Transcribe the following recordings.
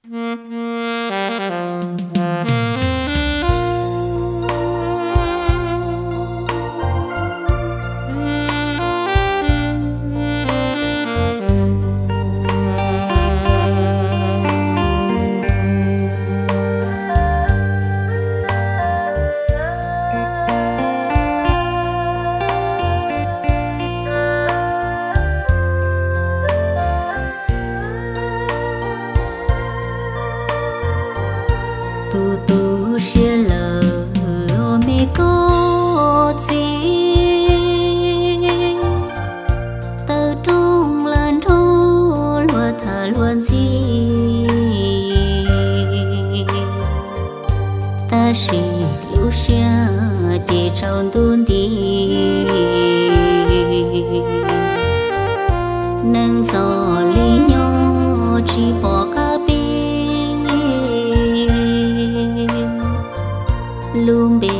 Tus tu siab lawm me koj txiv, tawm rooj los nrog luag tham luag ntxhi, tab sis lub siab ces tsaus ntuj nti. Neeg ntxov li nyob tsis pom qab pib, lub npe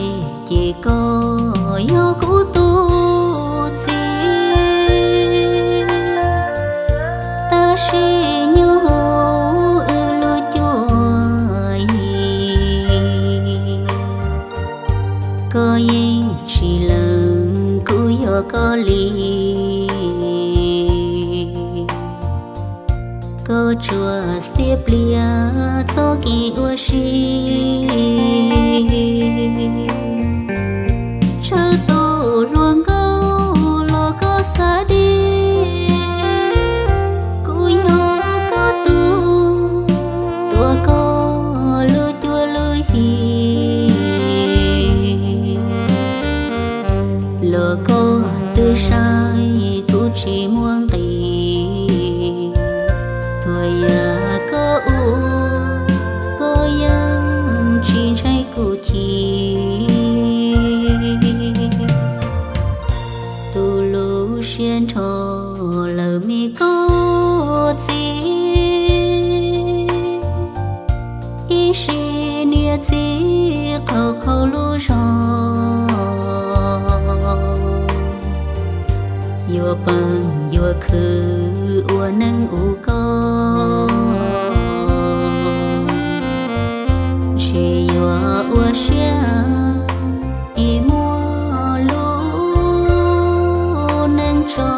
ces koj yog kuv tus txiv, tab sis nyob hauv wb lub cuab yig, koj yeej tsis lees kuv yog koj li. Koj tsuas xiab pliag txoj kev ua si, tsawg tus hluas nkauj los koj xav dib, kuv yog koj tus, tuav koj lub cuab lub yig, los koj twb saib kuv tsis muaj nqis, txawm yog koj ua, koj yeej tsis ntshai kuv chim. Tus lub siab nrho lawm me koj txiv, ib sim niam txiv qaug qaug lub zog, yuav peem yuav khwv ua neej ua koj, ntshe yuav ua siab es muab lub neej tso.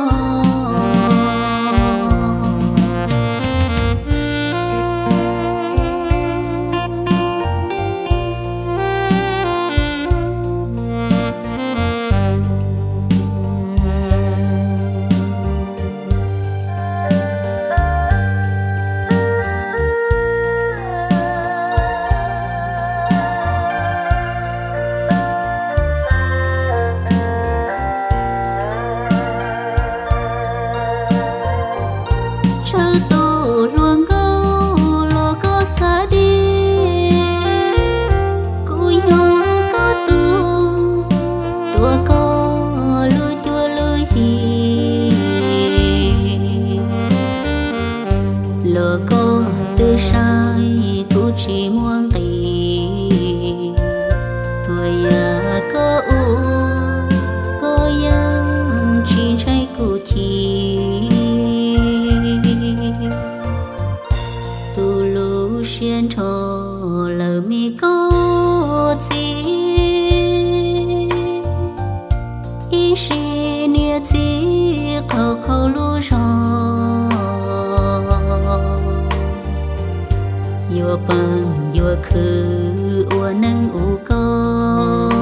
Tsawg tus hluas nkauj los koj xav dib, kuv yog koj tus, tuav koj lub cuab lub yig, los koj twb saib kuv tsis muaj nqis, txawm yog koj ua, koj yeej tsis ntshai kuv chim. Tus lub siab nrho lawm me koj txiv, ib sim niam txiv qaug qaug lub zog, yuav peem yuav khwv ua neej ua koj,